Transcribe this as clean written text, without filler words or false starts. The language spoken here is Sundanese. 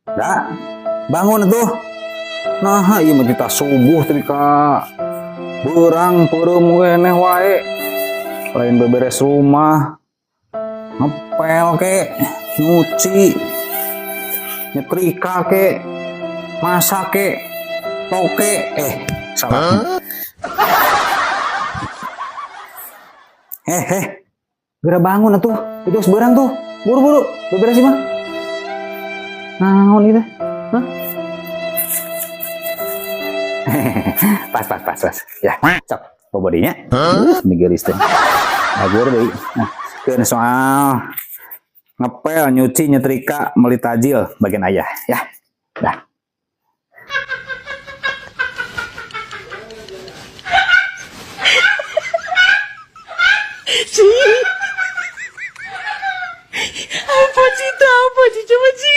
Dah, bangun tuh. Nah, ieu mah kita subuh tadi ka beurang peureum keneh wae. Lain beberes rumah. Ngepel ke, nyuci, nyetrika ke, masak ke, toke, eh salah. Eh, eh, geura bangun atuh. Itu geus beurang tuh. Buru-buru, beberes mah. Naon itu? Hah? Pas, pas, pas, pas. Ya, cok. Bobodinya. Ini geulis teh. Agur deui. Nah, keun soal ngepel, nyuci, nyetrika, meuli tajil bagian ayah ya. Dah. Apa sih itu? Apa sih? Coba sih.